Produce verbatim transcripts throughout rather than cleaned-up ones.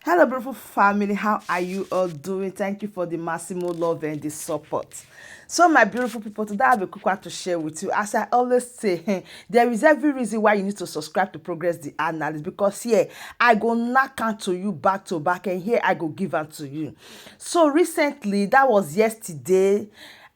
Hello, beautiful family. How are you all doing? Thank you for the massimo love and the support. So, my beautiful people, today I have a quick one to share with you. As I always say, there is every reason why you need to subscribe to Progress the Analyst, because here I go knock out to you back to back, and here I go give out to you. So, recently, that was yesterday,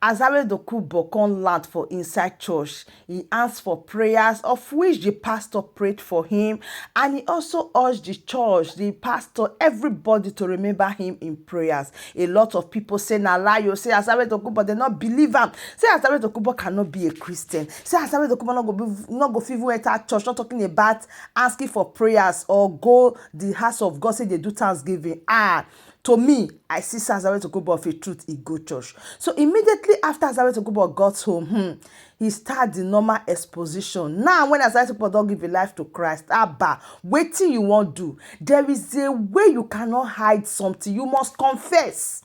Azare Dokubo come land for inside church. He asked for prayers, of which the pastor prayed for him, and he also urged the church, the pastor, everybody to remember him in prayers. A lot of people say na lie, you say Azare Dokubo, they not believe him. Say Azare Dokubo cannot be a Christian. Say Azare Dokubo not go be, not go fit even enter church. Not talking about asking for prayers or go the house of God, say they do thanksgiving. Ah, to me, I see Sir Azare Tokunbo of a truth, he go church. So immediately after Azare Tokunbo got home, hmm, he start the normal exposition. Now, when Azare Tokunbo don give a life to Christ, abba, wetin you wan do? There is a way you cannot hide something. You must confess.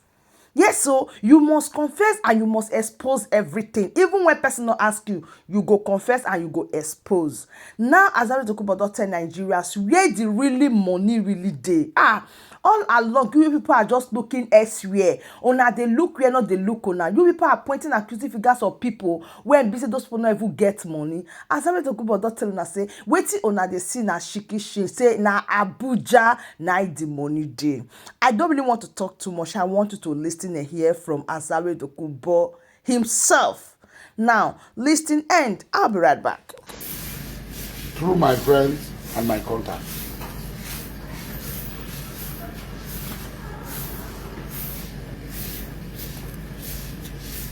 Yes, so you must confess and you must expose everything. Even when person no ask you, you go confess and you go expose. Now, Azare Tokunbo don tell Nigerians where the really money really dey. Ah, all along, you people are just looking elsewhere. Una dey look where not dey look una. You people are pointing accusing fingers of people when be say those people no even get money. Azare Tokunbo don tell una say wetin una dey see na shikishi, say na Abuja na the money dey. I don't really want to talk too much. I want you to listen and hear from Azare Tokunbo himself. Now, listen end. I'll be right back. Through my friends and my contacts.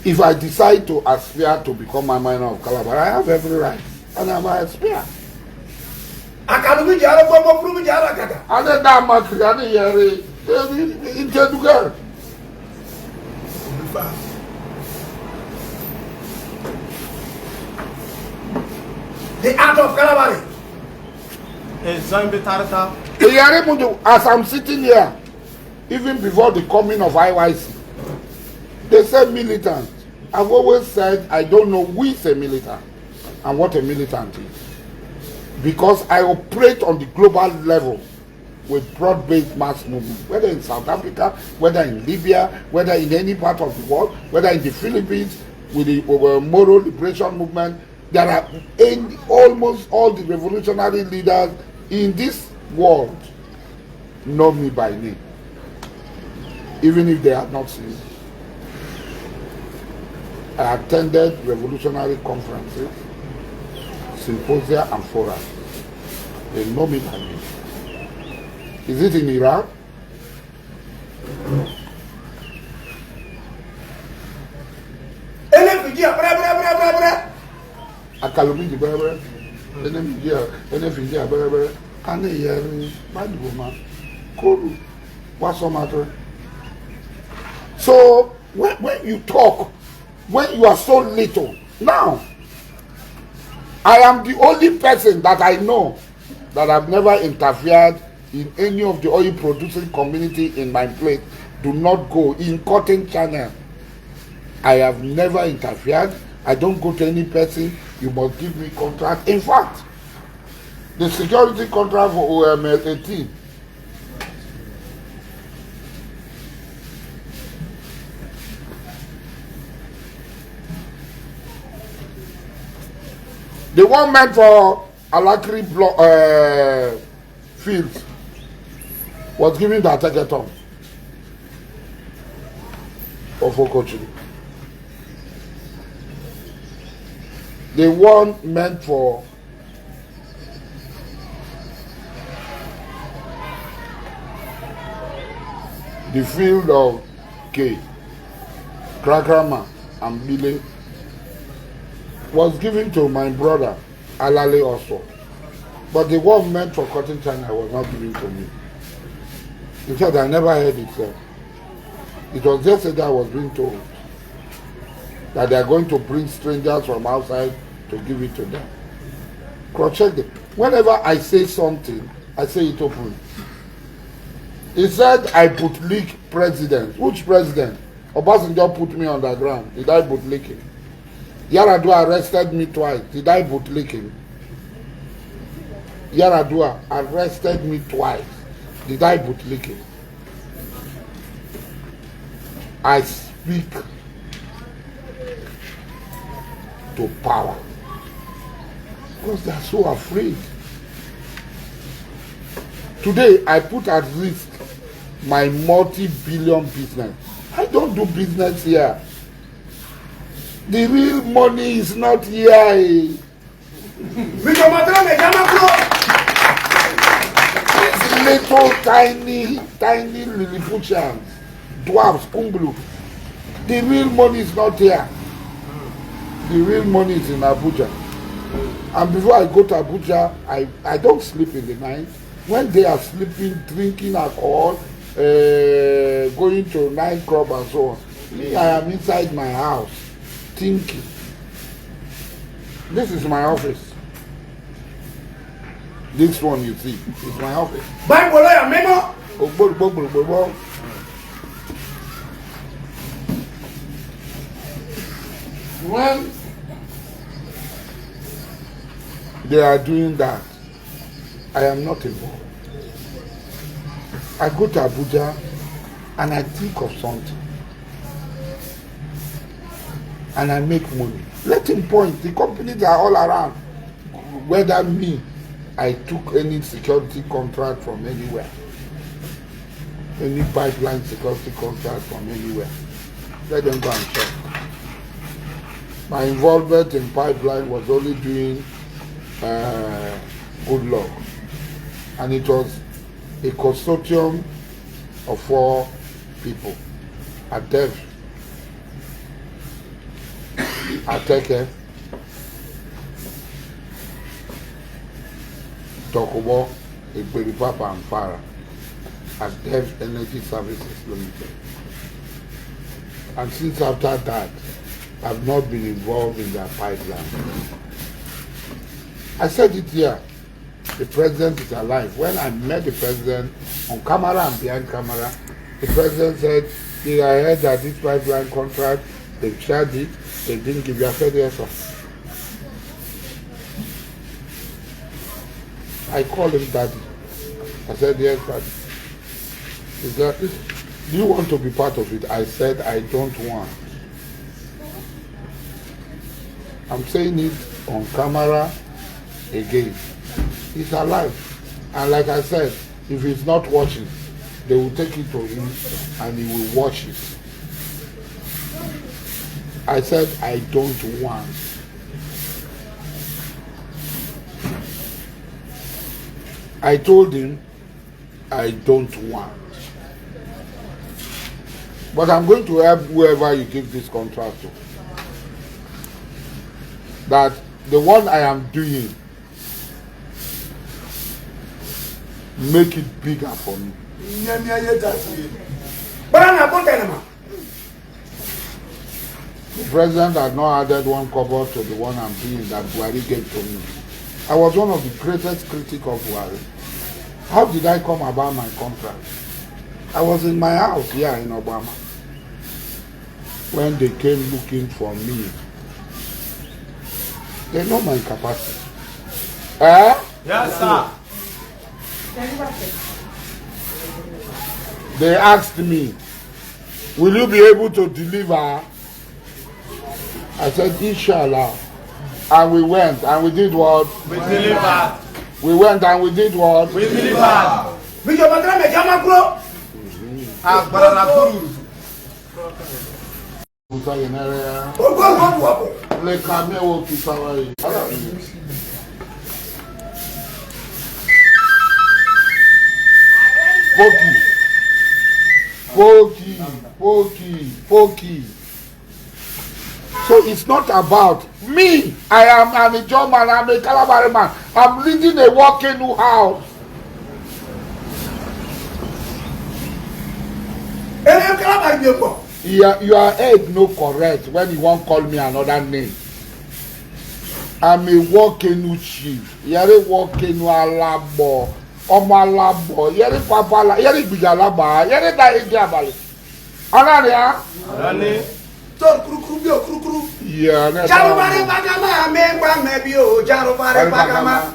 If I decide to aspire to become my minor of Calabar, I have every right, and I might aspire. Akalumi jara gbogbo furu mi jara kaka. Ade da matri ade yare. Ebi inte dugar. The art of Kalabari. Ezambe tarata. Yare mudu, as I'm sitting here, even before the coming of I Y C, they said militant. I've always said I don't know who is a militant and what a militant is, because I operate on the global level with broad-based mass movement, whether in South Africa, whether in Libya, whether in any part of the world, whether in the Philippines, with the uh, Moro Liberation Movement. There are in almost all the revolutionary leaders in this world know me by name, even if they have not seen me. I attended revolutionary conferences, symposia, and forums. They know me by name. Is it in Iraq? Ele Fijian, brẹ brẹ brẹ brẹ brẹ. Akalumi di brẹ brẹ. Ele Fijian, ele Fijian brẹ brẹ. Ani yẹri, báyìí wò ma. Kóòlù, wá sọ ma tó. So when, when you talk, when you are so little, now I am the only person that I know that have never interfered in any of the oil producing community in my place. Do not go in cutting channel. I have never interfered. I don't go to any person. You must give me contract. In fact, the security contract for O M L eighteen, the one meant for Alakri blo- uh, field was given to Ateketon of Okochiri. The one meant for the field of K, Krakrama, and Bile was given to my brother Alale also. But the one meant for cutting China was not given to me. In fact, I never heard it said. It was yesterday I was being told that they are going to bring strangers from outside to give it to them. Cross-check them. Whenever I say something, I say it openly. He said I bootlick president. Which president? Obasanjo put me on the ground. Did I bootlick him? Yar'Adua arrested me twice. Did I bootlick him? Yar'Adua arrested me twice. Did I bootlick it? I speak to power because they are so afraid. Today, I put at risk my multi-billion business. I don't do business here. The real money is not here. Eh. These little tiny, tiny Lilliputians, dwarfs, kunglu. The real money is not here. The real money is in Abuja. And before I go to Abuja, I, I don't sleep in the night. When they are sleeping, drinking alcohol, uh, going to nightclub and so on, me, I am inside my house thinking. This is my office. This one you see is my office. Bible lawyer memo. When they are doing that, I am not involved. I go to Abuja and I think of something and I make money. Let him point. The companies are all around. Whether me, I took any security contract from anywhere, any pipeline security contract from anywhere, let them go and check. My involvement in pipeline was only doing uh, good luck, and it was a consortium of four people: Adev, Ateke, Tokubo, Igberi Papa, and Fara, Adev Energy Services Limited. And since after that, I've not been involved in their pipeline. I said it here. The president is alive. When I met the president on camera and behind camera, the president said, "Did I heard that this pipeline contract, they shared it, they didn't give you?" I said, "Yes, sir." I called him daddy. I said, "Yes, daddy." He said, "Do you want to be part of it?" I said, "I don't want." I'm saying it on camera again. He's alive. And like I said, if he's not watching, they will take it to him and he will watch it. I said, "I don't want." I told him, "I don't want. But I'm going to help whoever you give this contract to. That the one I am doing, make it bigger for me." But I'm not going to. The president had not added one kobo to the one I'm doing that Buhari gave to me. I was one of the greatest critics of Buhari. How did I come about my contract? I was in my house here in Obama when they came looking for me. They know my capacity. Eh? Yes, sir. They asked me, "Will you be able to deliver?" I said, "Inshallah." And we went and we did what? We delivered. We went and we did what? We delivered. Bishop Adrame Jamakro. Agbara na kuru. Kusa yenere ya. Ogo ogo ogo. Le kame wo kusa wa yi. Poki. Poki. Poki. Poki. So it's not about me. I am an Ijaw man. I'm a Kalabari man. I'm leading a working house. Ere Kalabari dey go. Your, your head no correct when you wan call me another name. I'm a Workenu chief. Yere Workenu Alabo. Ọmọ Alabo. Yere Papa Ala. Yere Igbija Alaba. Yere da Ede Abale. Ọ̀nà ni a. Ọ̀nà ni. Tó kurukuru bí o kurukuru. Yeah, that's Jarubari how. Bagama, mi gba mẹ bí o, Jarubari Bagama.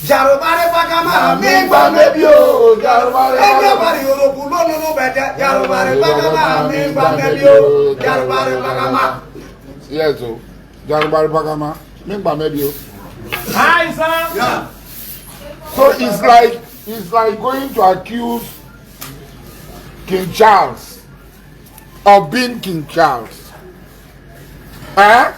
Jarobare bagama, mi gba mebi o, jarobare bagama. Ebe bari oroku lo lo lo beje, jarobare bagama, mi gba mebi o, jarobare bagama. Yes o, jarobare bagama, mi gba mebi o. Hi, sir. Yeah. So it's like, it's like going to accuse King Charles of being King Charles. Eh?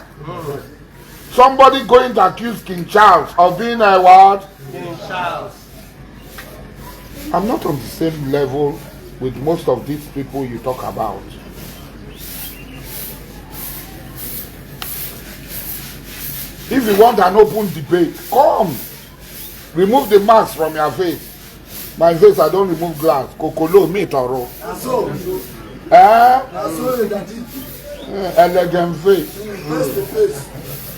Somebody going to accuse King Charles of being a what? King Charles. I'm not on the same level with most of these people you talk about. If you want an open debate, come. Remove the mask from your face. My face, I don't remove glass. Kokolo, me, Toro. Na so. Eh? Na so, eh, daddy. Eh, elegant face. Face to face.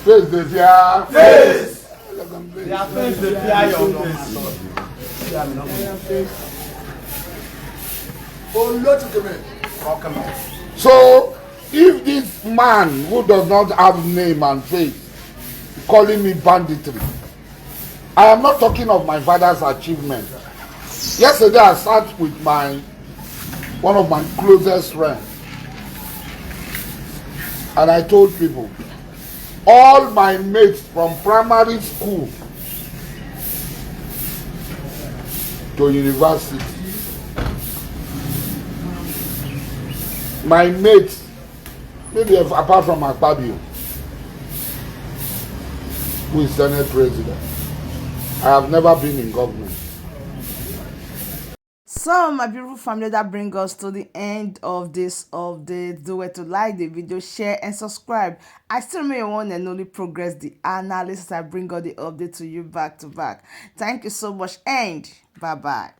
Face dey fear. Face. Elegant face. Their face dey fear your nose. Olótùkùnmí. So, if this man who does not have name and face calling me banditry, I am not talking of my father's achievement. Yesterday, I sat with my, one of my closest friends, and I told people, all my mates from primary school to university, my mates, maybe if, apart from Akpabio, who is Senate President, I have never been in government. So, my beautiful family, that brings us to the end of this update. Do well to like the video, share, and subscribe. I still remain your one and only Progress, the analyst, as I bring all the update to you back to back. Thank you so much, and bye bye.